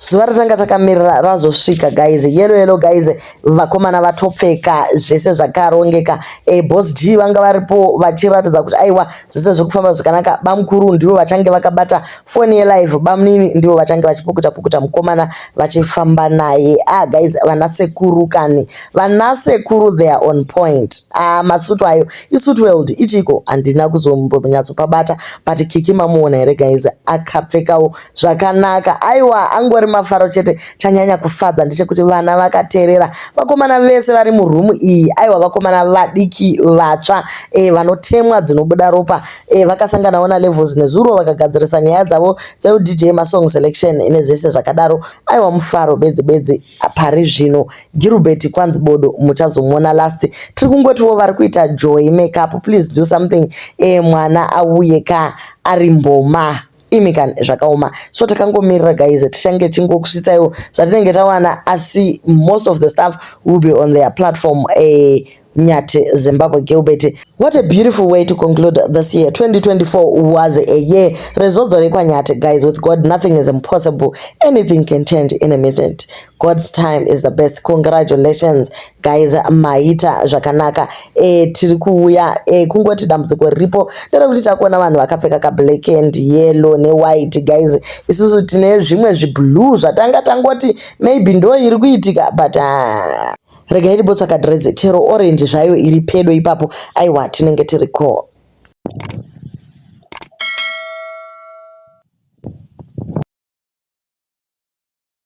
Zuva ratanga takamirira razosvika guys. Yellow yellow guys, vakomana vatopfeka zvese zvakarongeka. Boss G vanga varipo vachiratidza kuti aiwa, zvese zviri kufamba zvakanaka. Bamukuru ndivo vachange vakabata foni yelive, bamunini ndivo vachange vachipukuta pukuta mukomana vachifamba naye. Ah guys, vana sekuru kani, vana sekuru, they are on point. Ah, masutu ayo isuit world ichiko, handina kuzombonyatsopabata, but Kiki mamuona here guys? Akapfekawo zvakanaka. Aiwa, angori mafaro chete. Chanyanya kufadza ndechekuti vana vakateerera, vakomana vese vari muroom iyi. Aiwa, vakomana vadiki vatsva vanotemwa dzinobuda ropa vakasanganawo naLevels nezuro, vakagadzirisa nyaya dzavo dzeudj, masong selection nezvese zvakadaro. Aiwa, mufaro bedzi bedzi pari zvino. Gilbert kwanzi bodo, muchazomuona last. Tiri kungotiwo vari kuita Joy Makeup, please do something, mwana auye ka ari mboma imi kani, zvakaoma. So takangomirira guys, tichange tingokusvitsaiwo zvatinenge tawana, asi most of the stuff will be on their platform, Nyati Zimbabwe Gilbert. What a beautiful way to conclude this year. 2024 was a year rezodzo rekwaNyati guys. With God nothing is impossible. Anything can change in a minute. God's time is the best. Congratulations guys, maita zvakanaka. Tiri kuuya kungoti dambudziko riripo nderekuti takuona vanhu vakapfeka kablack and yellow newhite guys. Isusu tine zvimwe zviblue zvatanga tangoti maybe ndo iri kuitika, but regai timbotsvaka dress chero orange zvayo iri pedo ipapo. Aiwa, tinenge tiriko.